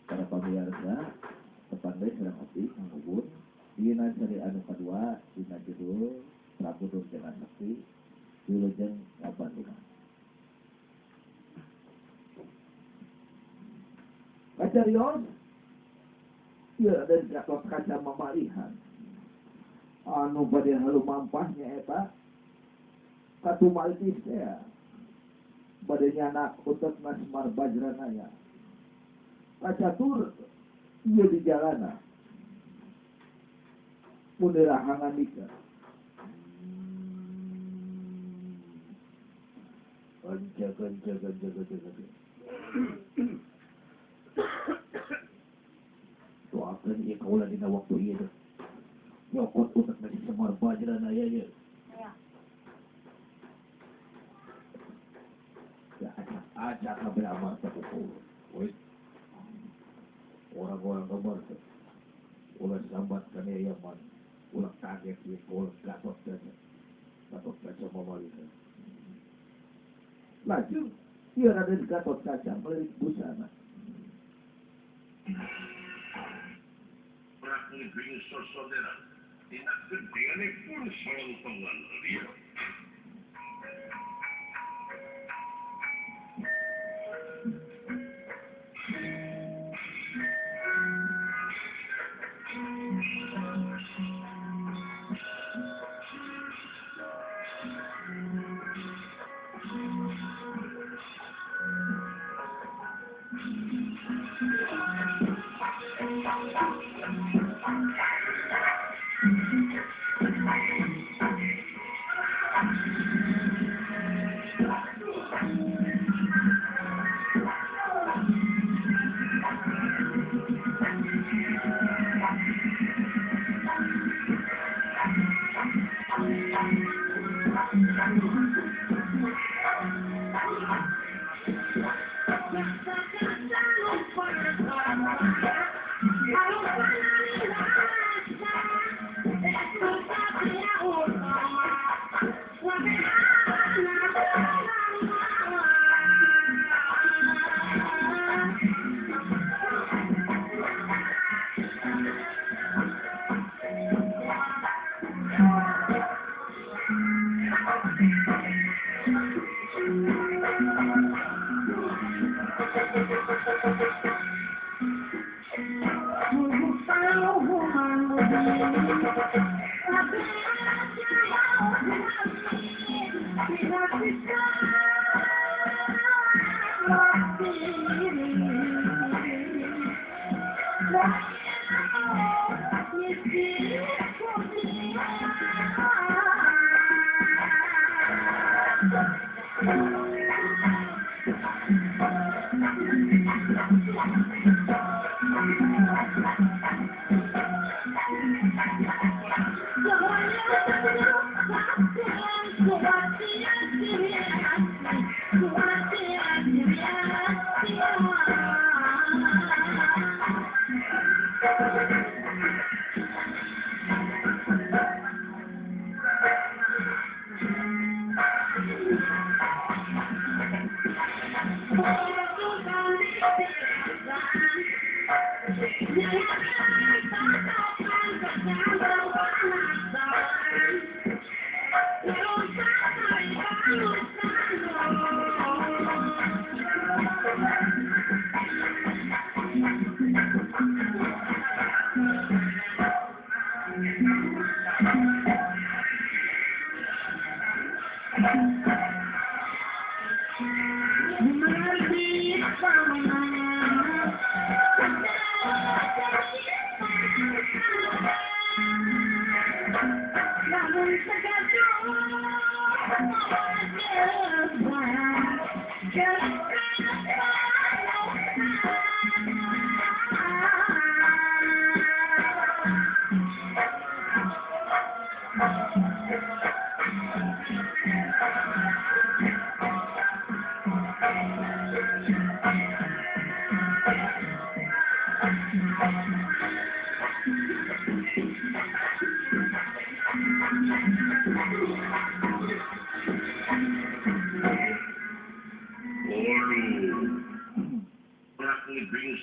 Para pamirsa, tepang deui sareng abdi Kang Ubun dina seri anu kadua dina judul Prabu Durjana Sakti Wilujeng Ngabandungan. Kacarios ieu ada Gatot Kaca mamalihan anu bade halumampah nyaeta katumalitis teh bade nyanak utekna Semar Bajranaya. Kacatur ieu di jalana mundeurah hangandika. Ganca ganca ganca ganca ganca. Doakeun ieu kaula dina waktu ieu teh. Nyokot utekna si Semar Bajranaya ieu. Ya acak kabeh amarta pukul. Woi. Orang-orang kabar teh. Ulah sambat kana Yaman. Ulah kaget ieu kaula Gatot Kaca. Gatot Kaca mamalihan. Lajeng ieu Raden Gatot Kaca melirik busana.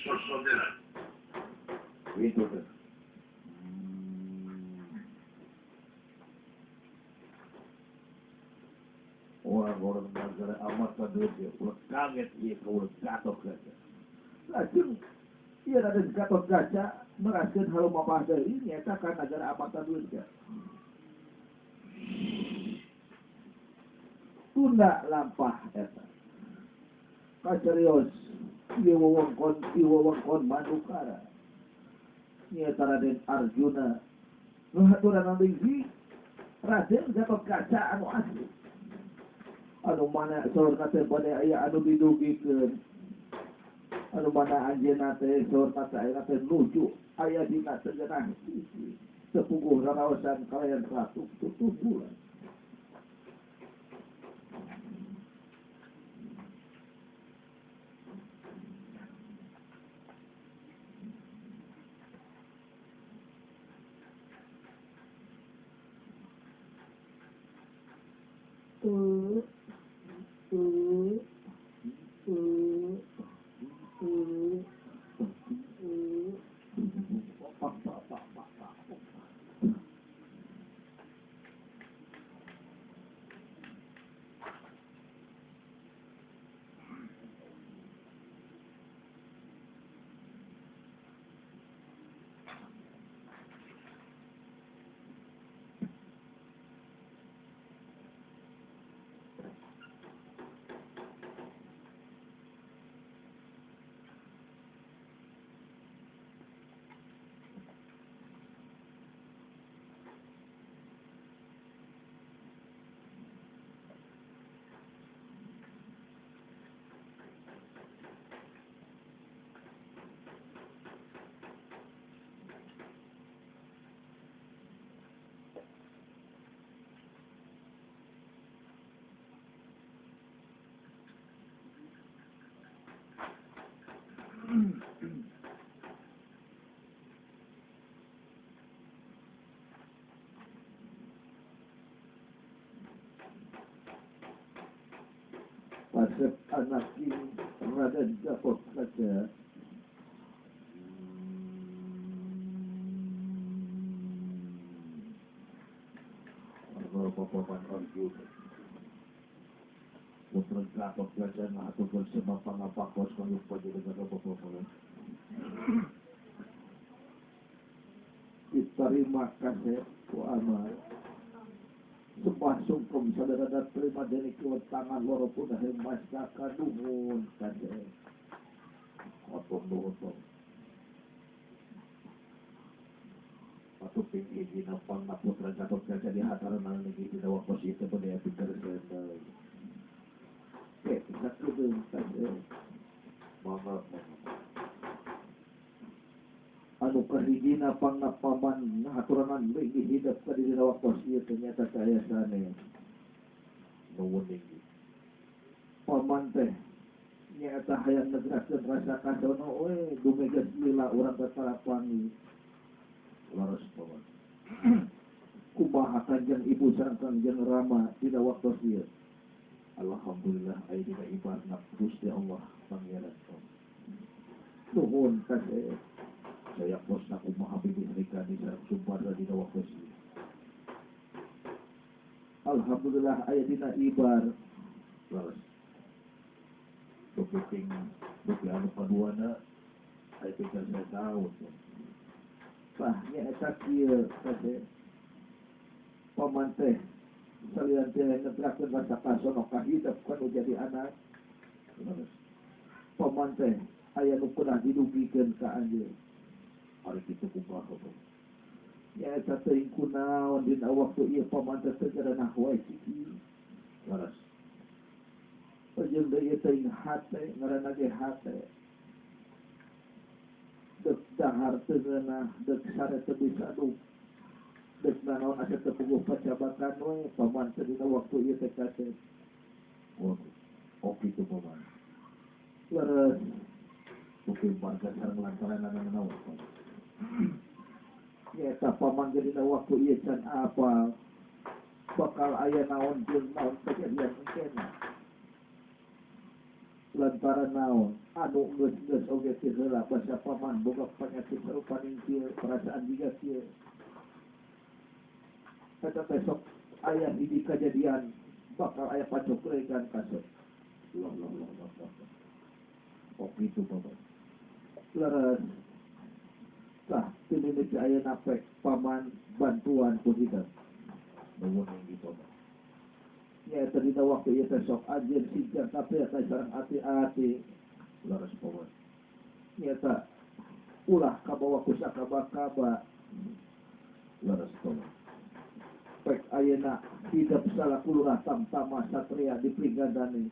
sosodera. Itu teh. Orang-orang negara amat tadi ulah kaget ieu ka ulah Gatotkaca. Lajeng ieu Raden Gatotkaca meraskeun halumapah deui nyaeta ka nagara Amarta Durga. Tunda lampah eta. Kacarios ieu wewengkon Madukara. Nyaeta Raden Arjuna nu haturanan deui Raden Gatotkaca anu asli. Anu mana saurna teh bade aya anu didugikeun. Anu mana anjeunna teh saurna teh aya teh nuju aya dina tegenah sisi sepuguh raraosan kalayan ratu tutubulan. Pasep anak Raden Gatotkaca Bapak Arjuna Putra Gatotkaca ngaturkeun sebab pangapakos kanggo panjenengan bapak-bapak. Diterima kasih ku amal. Sembah sungkem sadar terima deni kiwa tangan loro punah mas kaduhun kasih. Atur nuhun. Atuh ping dina pangna Putra Gatotkaca di hataran niki dina waktos ieu teh bade pikir seuneu. Sakedeung kasih. Mangga Anu kahijina pangna paman haturanan deui hidep ka dina waktos ieu teh nyata aya sane. Nuhun niki. Paman teh nyaeta hayang negrakeun rasa kasono we dumeges lila urang teh tarapangi. Leres paman. Kumaha Kanjeng Ibu sareng Kanjeng Rama dina waktos ieu? Alhamdulillah aya dina ibarna Gusti Allah Pangeran. Nuhun kasih. Saya posna kumaha bibi Rika di sareng Sumbadra dina waktos ieu. Alhamdulillah aya dina ibar. Leres. Dupi ping dupi anu kaduana aya pikir saya tahu. Tah nyaeta kieu kasih. Paman teh salian teh negrakeun rasa kasono kahidep kanu jadi anak. Leres. Paman teh aya nu kudah didugikeun ka anjeun. Ari kitu kumaha teh? Nyaeta teuing kunaon dina waktu ieu paman teh teu gadanah wae ciki. Leres. Jeung deui ieu teuing hate ngaranna ge hate. Dek dahar teu ngeunah, dek sare teu bisa duk. Dek nanaon asa teu puguh pacabakan we paman teh dina waktu ieu teh kasep. Oh kitu paman. Leres. Dupi warga sareng lantaran nanaon. Nyaeta paman ge dina waktu ieu can apal bakal aya naon jeung naon kejadian engkena. Lantaran naon anu geus-geus oge teu heula basa paman boga panyakit sarupaning kieu perasaan jiga kieu. Eta besok aya hiji kajadian bakal aya pacokrekan kasep. Loh loh loh loh loh. Oh kitu paman. Leres. Tah teu mimiti aya napek paman bantuan ku hidep. Nuhun inggi paman. Nyaeta dina waktu ieu teh sok anjeun singkir kabeh ka sareng ati-ati. Leres paman. Nyaeta ulah kabawa ku sakaba-kaba. Leres paman. Pek ayeuna hidep salaku lurah tamtama satria di Pringgandani.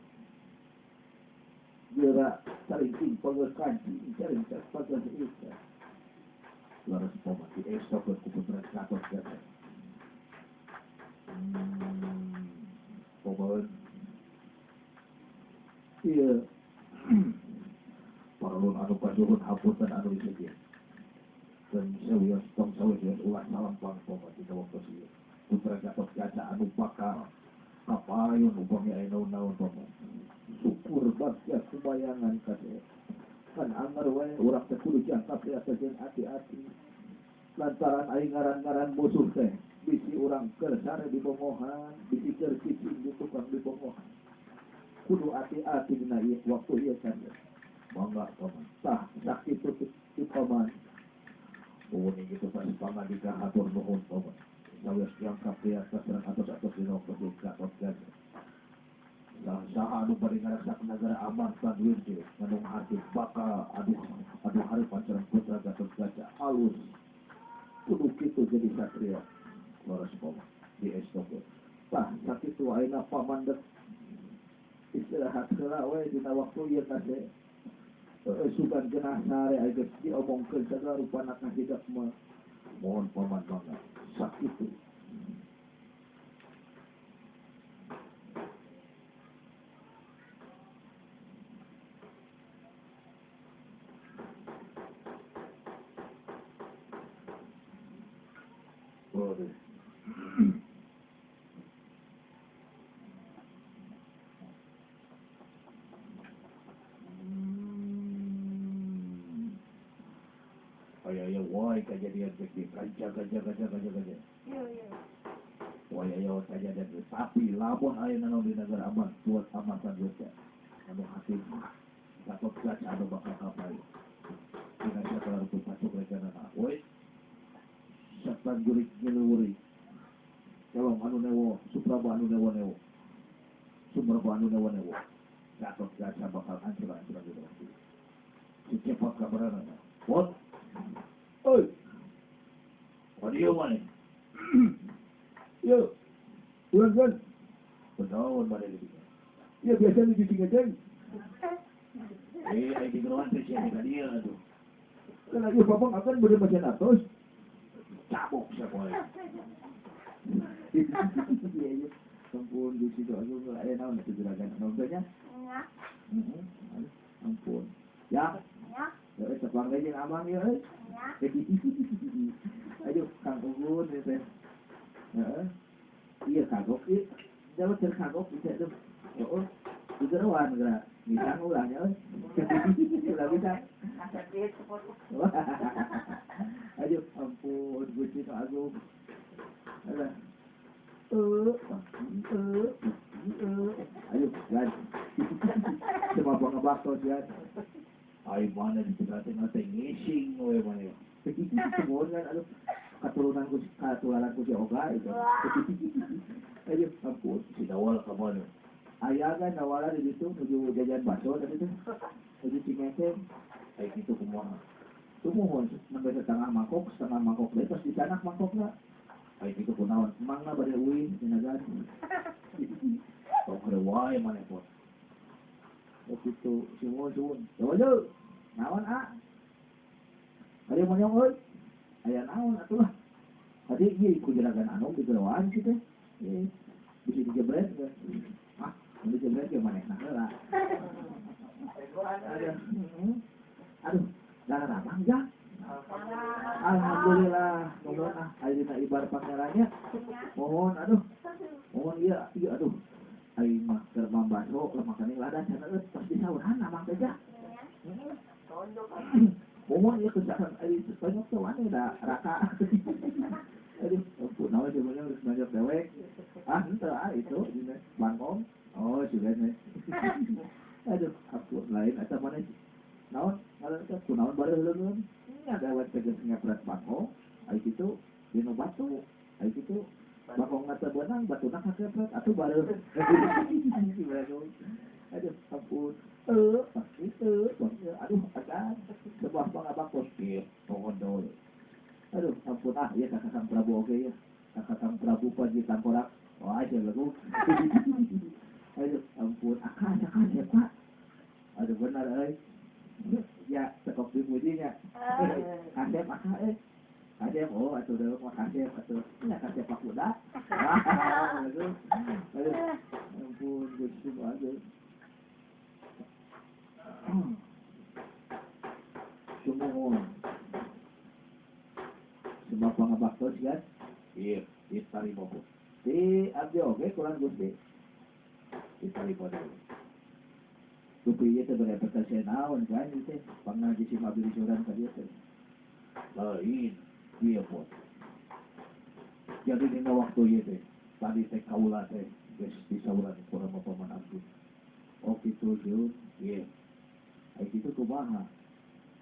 Geura caringking pangeus kancing, caringking pangeus ieu. Leres paman diestokeun ku putra Gatotkaca. Paman Ieu paralun anu kasuhun hapunten anu disejen. Dan sawios tong sawios ulah salampang paman dina waktu ieu. Putra Gatotkaca anu bakal kapayun upami aya naon-naon paman. Syukur bagja kubayangan kade. Kan anger wae urang teh kudu jangkap ya teh jeung ati-ati. Lantaran aing ngaran-ngaran musuh teh bisi urang keur sare di bongohan, bisi keur cicing di tukang di bongohan. Kudu ati-ati dina ieu waktu ieu kan. Mangga paman. Tah sakitu ti paman. Nuhun kitu pas pangandika hatur nuhun paman. Sawios jangkap ya sareng atos-atos dina waktu Gatotkaca. Saha anu bade ngaraksa nagara Amarta Wirja ngandung hati bakal aduh aduh hareupan sareng putra Gatotkaca alus. Kudu kitu jadi satria. Leres paman diestokeun. Tah sakitu ayeuna paman dek istirahat heula we dina waktu ieu teh. Sugan genah sare aya geus diomongkeun sagala rupana ka hidep mah. Mohon paman mangga. Sakitu. Boleh. Aya wae kajadian teh kaja kaja kaja kaja kaja. Iya iya. Wae aya kajadian teh tapi lamun aya naon di nagara aman buat Amarta Wirja. Anu hati mah Gatotkaca anu bakal kapayun. Dina sagala rupa pacokrekanana. Woi. Setan jurik nyiluwuri. Kelong anu newo, Supraba anu newo newo. Sumerba anu newo newo. Gatotkaca bakal hancur-hancuran di waktu. Si cepot kabaranana. What? Oi. What do you want? Yo. Bulan-bulan. Kunaon bade di dieu? Ya biasa di Cingeceng. Eh, ai di geroan teh sia ka dieu atuh. Kan ieu babang akan beureum macan atos. Cabok sia poe. Iya iya. Ampun di situ aku aya naon atuh juragan anu teh nya? Nya. Heeh. Ampun. Ya. Nya. Heeh, tepang deui jeung amang ieu euy. Nya. Aduh, Kang Ugun ieu teh. Heeh. Ieu kagok ieu. Jalur keur kagok ieu teh. Heeh. Di geroan geura. Ngisang ulah nya euy. Ulah bisa. Aduh, ampun Gusti Nu Agung. Alah. Ayo, gan. Cuma ngebakso sia. Ai mana di tengah-tengah teh ngising we mana. Nuhun kan aduh keturunan ku katularan ku si Oga itu. Aduh, ampun. Si Dawal ka mana? Aya kan nawala di ditu nuju jajan bakso tadi teh. Nuju cingeceng. Ai kitu kumaha? Tumuhun nembe setengah mangkok deui pas dicanak mangkokna. Ai kitu kunaon? Mangga bade uih dina gan. Tong heureui wae maneh pon. Oh kitu, suwun suwun. Dawal naon a? Kali monyong euy. Aya naon atuh lah. Tadi ieu ku juragan anu di geroan sih teh. Ieu bisa dijebret teh. Ah, dijebret ge manehna heula. Aduh. Aduh, darah ramang ja. Alhamdulillah, mohon ah ayeuna ibar pangerannya. Mohon aduh. Mohon ieu ieu aduh. Aing mah keur mambaso lah makanya lada cenah euy pas disauran amang teh ja. Mohon ieu kesahan ari tonjok teh wani da raka. Aduh, ampun naon sebenarnya geus nonjok dewek. Ah, henteu ah itu dina bangkong. Oh, sugana. Aduh, ampun lain eta maneh naon ngaran teh kunaon bareuh leungeun. Nya dewek teh geus ngepret bangkong, ai kitu dinu batu, ai kitu bangkong teh beunang, batuna kakepret atuh bareuh. Aduh, ampun. Itu, aduh, akan sebuah pangabaktos ieu pongondol. Aduh, ampun ah, iya kakak Kang Prabu oke ya. Kakak Kang Prabu Panji Tangkorak. Wah, saya lagu. Aduh, ampun, akak siapa? Aduh, benar euy. Ya, tekok dipujinya. Kasep akak euy. Kasep, oh atuh deui mah kasep atuh. Nya kasep pak kuda. Aduh. Aduh, ampun, Gusti aduh. Sumuhun. Sebab pangabaktos kan? Iya, ditarima pun. Di abdi oge kurang Gusti. Ditarima deui. Dupi ieu teh berepetasi naon kan ieu teh pangaji si abdi disuran ka dieu teh. Lain ieu pun. Jadi dina waktu ieu teh tadi teh kaula teh geus disauran ku Rama Paman Abdi. Oh kitu Jun, ieu. Ai kitu kumaha?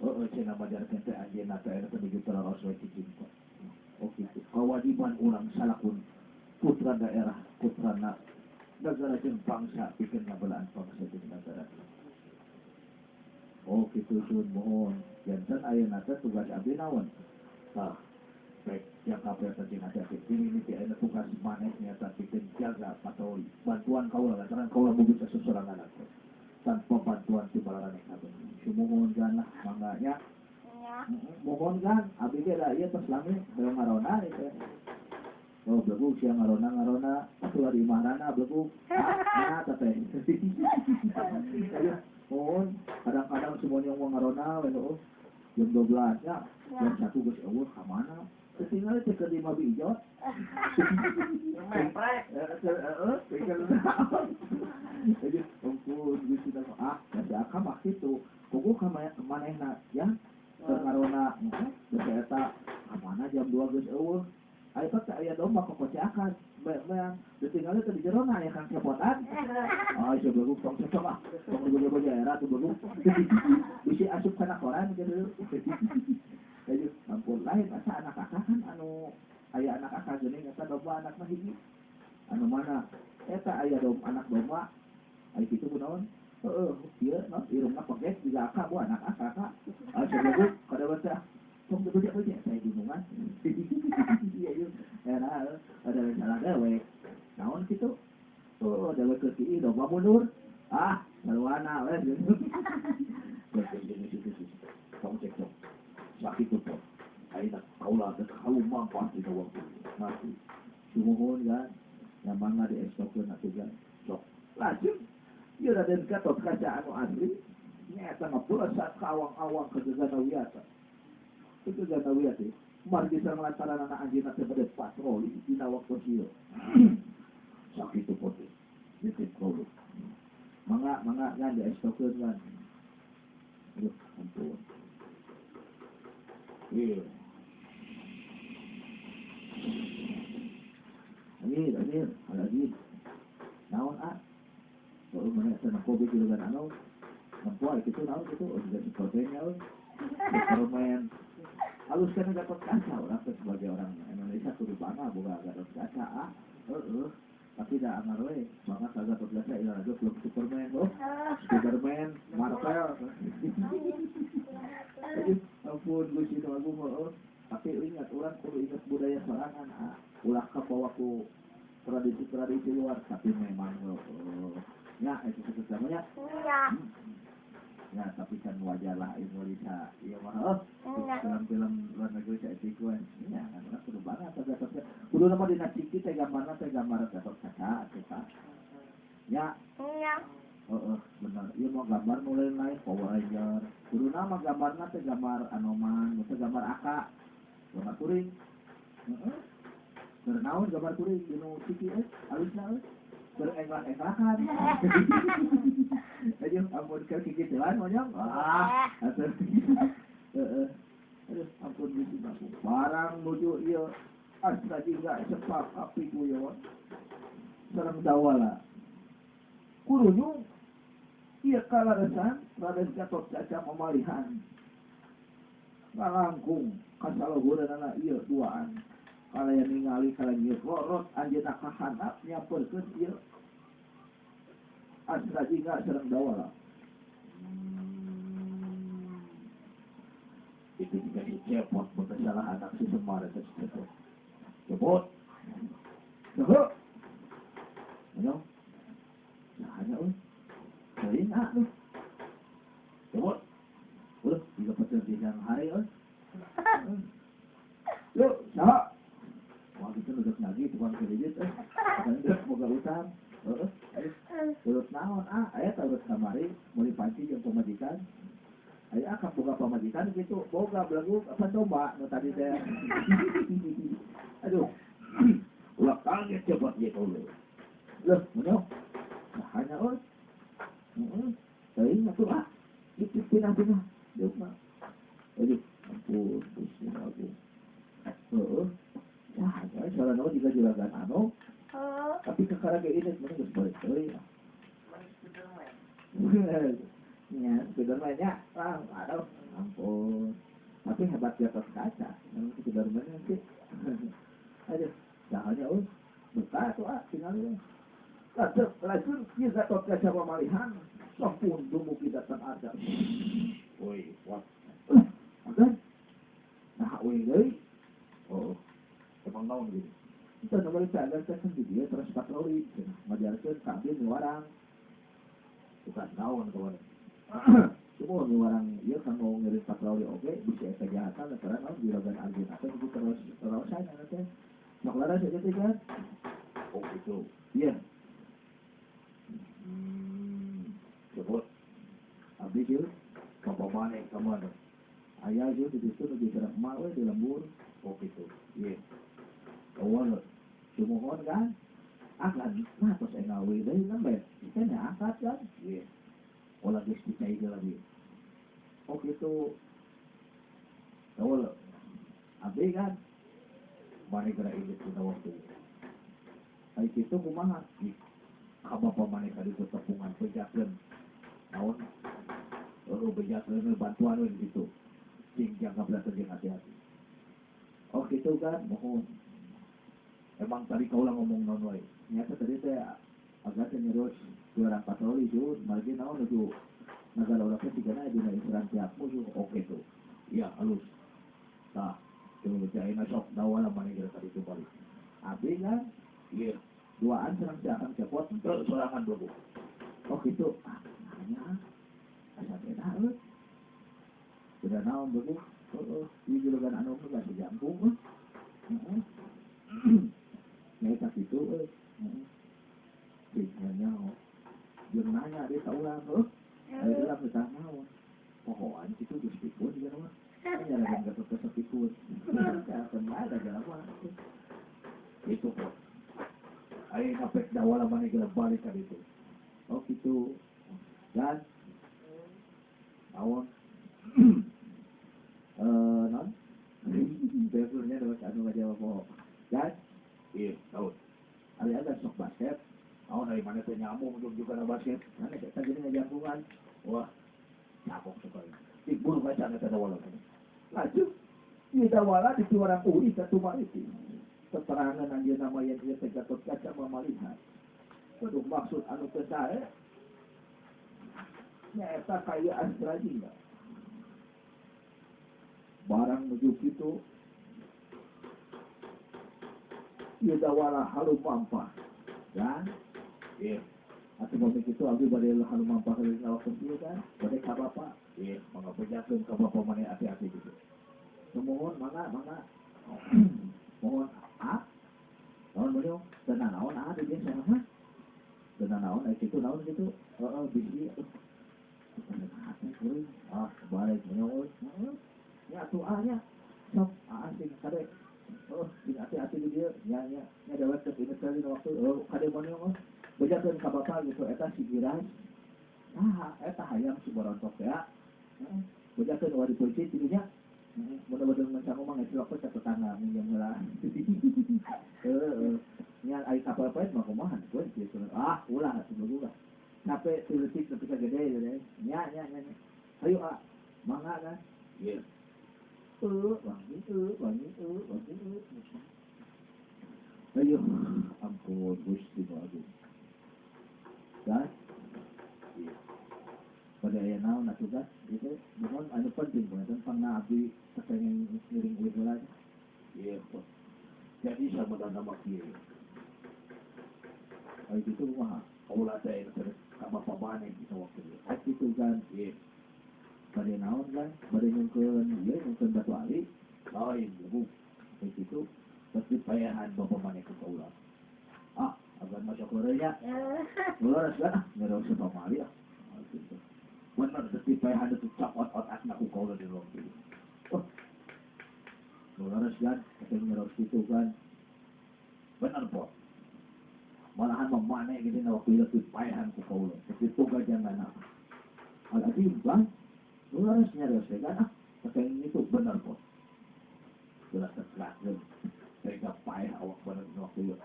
Heeh cenah majarkeun teh anjeunna teh aya menuju tararos we cinta. Oh kitu. Kewajiban urang salakun putra daerah, putra negara jeung bangsa pikeun ngabelaan bangsa jeung negara. Oh kitu Jun mohon. Janten ayeuna teh tugas abdi naon? Tah, baik yang kabeh penting hati-hati. Ini teh ayeuna tugas maneh nyata pikeun jaga patroli. Bantuan kaula lantaran kaula boga sasorangan teh. Tanpa bantuan ti balaraneh kabeh. Sumuhun gan lah mangga nya. Mohon gan abdi ge da ieu tos lami hoyong ngarona ieu teh. Oh blegug sia ngarona atuh di imahna blegug. Ah, mana teh. Ayo, mohon kadang-kadang semuanya mau ngarona we heuh. Jam 12 nya, jam 1 geus eueuh ka mana? Ketinggalan teh keur di Mabi Ijot. Memprek. Heeh, tinggal. Jadi ampun Gusti ah, da aka mah kitu. Kuku ka manehna ya. Keur ngarona geus eta ka mana jam 2 geus eueuh. Aya teh aya domba kokocakan. Bae-bae ditinggalna teh di jerona aya kang kepotan. Ah, sia blegug tong cocok ah. Tong diboja-boja era tuh blegug. Bisi asup kana koran gitu. Aduh, ampun lain asa anak akak kan anu aya anak akak geuning eta domba anakna hiji. Anu mana? Eta aya dom anak domba. Aya kitu kunaon? Heeh, ieu naon irungna pegek jiga akak bu anak akak kak. Ah, sia blegug kada teh. Tong diboja-boja saya bingungan. Iya ieu era ada salah dewek. Naon kitu? Oh, dewek keur kieu domba mundur. Ah, sarwana we. Tong cek tong. Sakit tuh, ayeuna kaula teh kaula pasti ka waktu. Mati. Sumuhun kan, yang mangga diestokeun atuh kan. Sok lajeng ieu Raden Gatot Kaca anu asli nyaeta ngapulesat ka awang-awang ke Gegana Wiyata. Ke Gegana Wiyata margi sareng lantaran anak anjeunna teh bade patroli dina waktu ieu. Sakitu pote. Nitip kaula. Mangga mangga kan diestokeun kan. Aduh, ampun. Iya. Anjir, anjir, alajir. Naon ah? Oh, mana teh kopi juga kan anu. Nempo kitu naon kitu, oh juga sebagainya euy. Superman. Halus kan Gatot Kaca urang teh sebagai orang Indonesia kudu bangga boga Gatot Kaca ah. Heeh. Tapi da angar we, bangga ka Gatot Kaca ieu aja belum Superman oh. Spiderman, Marvel. Aduh, ampun Gusti nu agung heuh. Tapi ingat urang kudu ingat budaya sorangan ah. Ulah kabawa ku tradisi-tradisi luar tapi memang heuh. Ya, itu sesuatu nya. Iya. Ya, tapi kan wajar lah Indonesia. Iya mah heuh. Film-film luar negeri saeutik we. Nya kan urang kudu bangga ka Gatot Kaca. Kudu nama dina ciki teh gambarna teh gambar Gatot Kaca atuh ka. Ya. Iya. Heeh, bener. Ieu mah gambar nu lain-lain Power Ranger. Kudu nama gambarna teh gambar Anoman, teh gambar Aka. Gambar kuring. Heeh. Keur naon gambar kuring dinu ciki euy, alusna euy. Berengklak-engklakan. Aduh, ampun keur kikituan monyong. Ah, atuh. Heeh. Aduh, ampun Gusti Prabu. Barang nuju ieu Astra Jingga sepak api guyon. Sareng Dawala. Kurunyung ieu kalaresan Raden Gatotkaca mamalihan. Ngalangkung kasaluhureunana ieu duaan. Kalayan ningali kalayan lorot anjeunna ka handap nyamperkeun ieu Astra Jingga sareng Dawala. Itu juga si Cepot berkesalah anak si Semar itu si Cepot. Cepot. Cepot. Ayo. Sahanya euy. Teuing ah lu. Cepot. Ulah tiga petir di siang hari euy. Yuk, saha? Wah, itu udah lagi tukang kredit euy. Kan geus boga utang. Heeh. Urut naon ah, aya tah urut kamari meuli panci jeung pamajikan. Aya akak boga pamajikan gitu, boga belegu apa domba nu tadi teh. Aduh. Ulah kaget Cepot gitu lho. Loh, menyok. Sahanya euy. Heeh. Teuing atuh ah. Itu pinah-pinah. Deuk mah. Aduh, ampun Gusti Prabu. Heeh. Sahanya soalna juga juragan anu. Tapi kakara ge ini mending geus balik deui. Ya, Spiderman nya. Ah, aduh, ampun. Tapi hebat di atas kaca. Memang Spiderman sih. Aduh, sahanya euy. Buka atuh ah, tinggal we. Lajeng lajeng ieu Gatotkaca mamalihan. Sampun dumugi datang ada. Woi, wat. Agan. Nah, euy deui. Oh. Emang naon gitu. Itu nomor teh agan teh kan di dieu terus patroli cenah. Majarkeun ka abdi miwarang. Bukan naon kawan. Cuma miwarang ieu kanggo ngirim patroli oge bisi aya kejahatan antara naon juragan Arjuna teh kudu terus terusan anu teh. Sok laras eta teh kan. Oh gitu. Iya. Cepot. Abdi sieun Bapak maneh ka mana? Aya sieun di ditu nu sareng emak we di lembur. Oh gitu. Iya. Kawan Sumuhun kan? Akan nah tos engal we deui nembe. Teh angkat kan? Iya. Olah geus dicai lagi. Oh gitu. Tahu Abdi kan? Maneh geura inget dina waktu. Ai kitu kumaha? Ih, ka bapa maneh ka ditu tepungan bejakeun. Naon? Eueuh bejakeun bantuan we di ditu. Cing jangka belajar jeung hati-hati. Oh gitu kan? Mohon. Emang tadi kaulah ngomong naon wae? Nyata tadi teh agak teh nyerus orang patroli jun, margi naon nuju nagara urang teh sigana dina isiran pihak musuh. Oh gitu. Iya, halus. Tah, coba ayeuna sok dawala maneh geura ka ditu balik. Abdi kan? Iya. Duaan sareng si Akang Cepot henteu sorangan dulu. Oh gitu. Ah, nanya. Asa beda euy. Beda naon beuh? Heeh, ieu juragan anu mah geus jangkung euy. Heeh. Nyaeta kitu euy. Heeh. Cing nya jeung nanya deui ka urang heuh. Aya urang teh naon? Pohoan kitu geus pikun ieu mah. Nya juragan Gatotkaca pikun. Kapan ada jalan Itu kok. Ayeuna pek dawala maneh geura balik ka ditu. Oh gitu. Dan naon? Non? Besurnya dapat anu ngajawab poho. Dan iya, naon? Ari ada sok basket. Naon ari maneh teh nyambung jeung juga na basket. Maneh eta jadi ngajangkungan. Wah, nyambung sekali. Ih, buru kacang eta dawala. Laju. Ieu dawala di piwarang uih satumaliti. Keterangan anjeunna mah yen ieu teh Gatotkaca mamalihan. Waduh maksud anu teu sae. Nyaeta kaya Astra Jingga. Barang nuju kitu ieu dawala halu mampah. Dan iya, atuh pamit kitu abdi bade halu mampah ka waktu ieu kan, bade ka bapa. Iya, mangga bejakeun ka bapa maneh hati-hati gitu. Sumuhun mangga mangga. Mohon ah. Naon beliau? Teu naon ah di dieu saha mah? Teu naon aya kitu naon kitu? Heeh, bisi atuh. Ah, balik menyong euy. Heeh. Nya atuh ah nya. Sok ah sing kade. Oh, sing hati-hati di dieu. Nya nya nya dewek teh inget kali waktu. Oh, kade menyong euy. Bejakeun ka bapak gitu eta si Giras. Ah, eta hayam si borontok ya. Heeh. Bejakeun ulah dipeuncit kitu nya. Heeh, mudah-mudahan ngan sangu mah ngeclok we ka tetangga minjem heula. Heeh. Nya ari kapal poe mah kumaha peuncit. Ah, ulah atuh ulah. Capek ti leutik nepi ka gede gede. Nya nya nya. Hayu ah, mangga kan. Ieu. Wangi wangi wangi Ayo, ampun Gusti nu agung. Kan? Ieu. Pada aya naon atuh kan? Gitu, nuhun anu penting punten pangna abdi teu pengen ngiring uih heula. Ieu. Jadi sabenerna mah kieu. Ai kitu kumaha? Kaula teh ka bapa maneh dina waktu ieu. Ai kitu kan. Ieu. Bade naon kan? Bade nyungkeun ieu nyungkeun batu ali. Lain lebu. Ai kitu Terus dipayahan bapa maneh ku kaula. Ah, agan masuk heureuy nya. Leres kan? Ngereus pamali ah. Gitu. Bener teu dipayahan teu cokot otakna ku kaula di ruang ieu. Oh. Leres kan? Tapi ngereus kitu kan. Bener po. Malahan mah maneh ge dina waktu ieu dipayahan ku kaula. Tapi tugajangan. Al-azim kan? Leres nyareus teh kan? Ah, tapi itu bener po. Geus teklakeun. Tega paeh awak bener dina waktu ieu.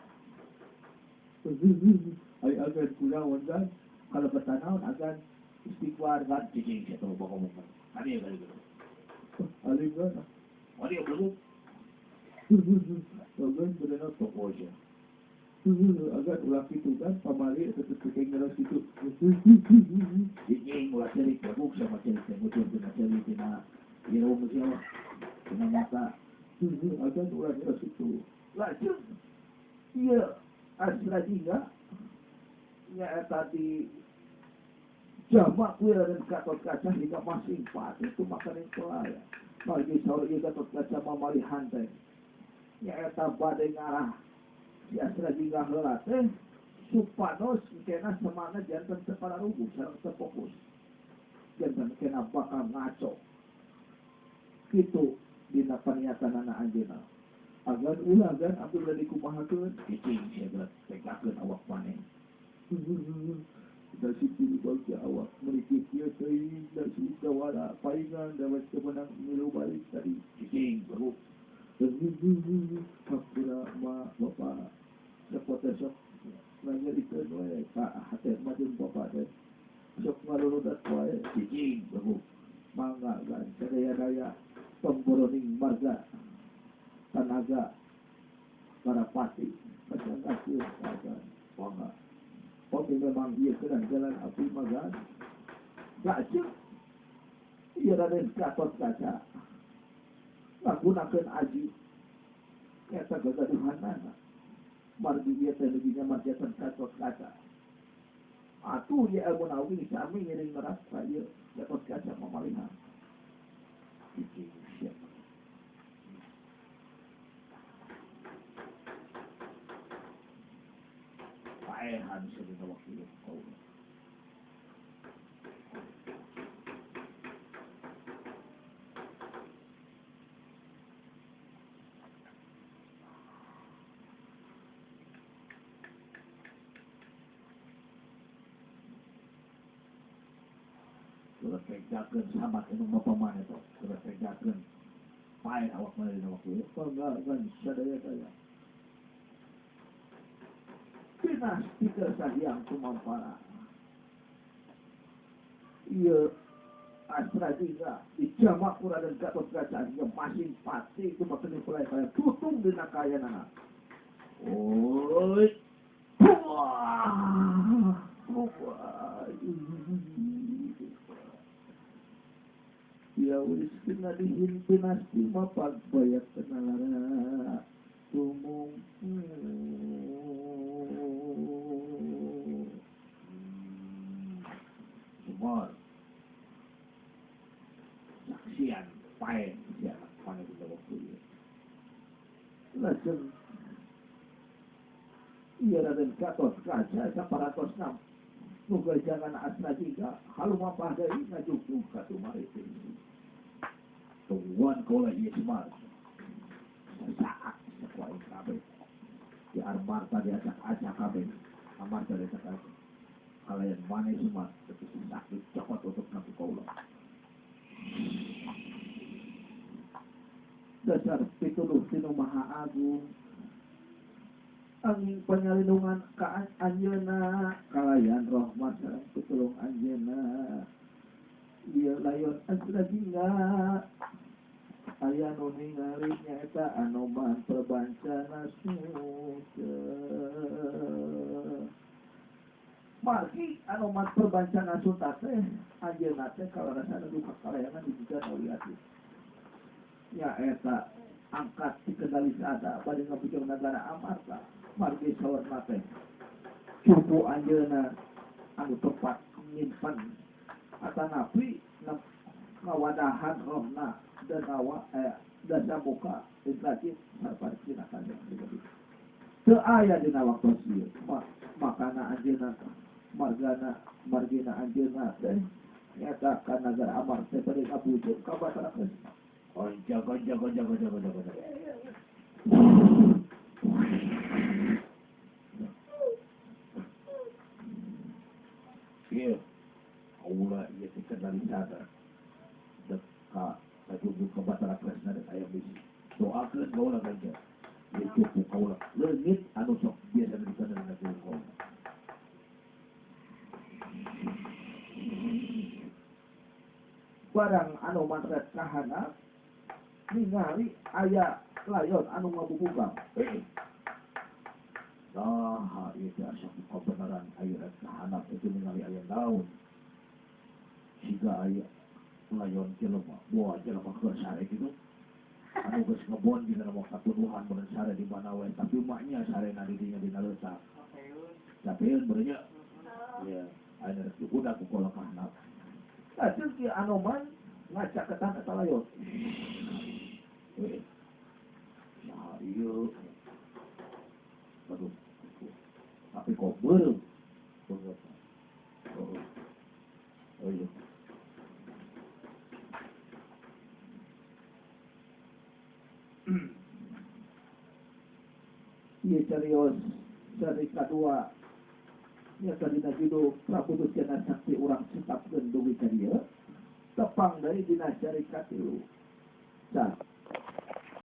Ai agan kunaon kan? Kalau bertanaon agan istighfar kan? Cicing sia teh loba ngomong. Kadieu kali gitu. Alim kan? Kadieu belum. Agan bener toko aja. Agan ulah kitu kan pamali eta teh ngeros kitu. Cicing ulah cerik bebuk sama cerik teh muncul tina cerik tina irung sia mah. Tina mata. Agan ulah ngeros kitu. Lajeng ieu Asra Jingga nyaeta di jamak kuwi Raden Gatot Kaca hingga masing pati itu makanan pelaya. Margi saur ieu Gatot Kaca mamalihan teh. Nyaeta bade ngarah si Asra Jingga heula teh supados kena semangat janten teu pararuguh sareng teu fokus. Janten kena bakal ngaco. Kitu dina paniatanana anjeunna. Agan ulah gan abdi bade dikumahakeun cicing sia geus tegakeun awak maneh. Da siti bagja awak meuli kieu teuing da si dawala paingan dawet teu meunang milu balik tadi cicing baru. Hampura ma bapa sapote sok nganyerikeun we ka hate mah jeung bapa teh sok ngaluludat wae cicing baru. Mangga gan sadaya-daya pemboroning marga tanaga parapati pasangkakeun agan mangga. Pami memang ieu kedah jalan api magan. Lajeng ieu Raden Gatot Kaca ngagunakeun aji eta gagaduhanana. Margi ieu teh leginya marjatan Gatot Kaca. Atuh ieu ilmu nawi sami ngiring neraka ieu Gatot Kaca mamalihan. Cicing sia. Paehan sia dina waktu ieu kaula. Surat tegakeun sahabat anu bapa maneh teh. Surat tegakeun paeh awak maneh dina waktu ieu. Mangga gan sadaya-daya. Dinasti Sahyang Kumampara. Ieu Asra Jingga dijamak ku Raden Gatot Kaca hingga masing pati itu makin mulai kaya tutung dina kayanana. Oi. Wah. Wah. Ya wis kena dihintinasti mah pagbayak kenalara tumung. Semua saksian paen si anak panen dina waktu ieu. Lajeng ieu Raden Gatot Kaca saparatosna nu gajangan Asra Jingga halumampah deui ngajugjug ka tumari teh. Tungguan kaula ieu Semar. Sasaat sakuaing kabeh. Di Armarta diacak-acak kabeh. Amarta desa kaca. Kalayan maneh semar teu sakit cokot untuk naku kaula. Dasar pituluh tinu Maha Agung. Angin penyalindungan ka anjeunna kalayan rahmat sareng pitulung anjeunna. Ieu layon Asrajingga aya nu ningali nyaeta Anoman Perbancana Suta. Margi Anoman Perbancana Suta teh anjeunna teh kalarasana duka kalayangan dijiga Wali nyaeta angkat dikendali sada bade ngabujang nagara Amarta. Margi sawarna teh cupu anjeunna anu tepat nyimpen atanapi ngawadahan rohna dan awa dasa muka Indrajit sarpada cinakan teu aya dina waktu ieu makana anjeunna margana margina anjeunna teh nyata ka nagara Amarta teh bade ngabujung ka Batara Kresna. Gonja gonja gonja gonja gonja gonja. Ieu kaula ieu teh kendali sadar dek ka kajugjug ka Batara Kresna dek aya misi. Doakeun kaula ganja. Ieu cupu kaula leungit anu sok biasa dikendali ku kaula. Barang anu mantret kahanap ningali aya layon anu ngabubugang. Nah, ieu teh asa kebenaran aya kahanap itu ningali aya naon. Siga aya layon jelema, boa jelema keur sare kitu. Anu geus ngebon dina mau katuduhan beureun sare di mana wae, tapi maknya sarena di dinya dina leutak. Capeun beureun nya. Iya, aya rek dikuda ku kolok kahanap. Lajeng Ki Anoman ngacaketan eta layon. Saha ieu? Aduh. Tapi kok beureum. Oh. Oh iya. Ieu carios sari kadua nyata dina judul Prabu Duryodana Sakti urang cetapkeun dugi ka dieu tepang deui dina cari katilu. Tah.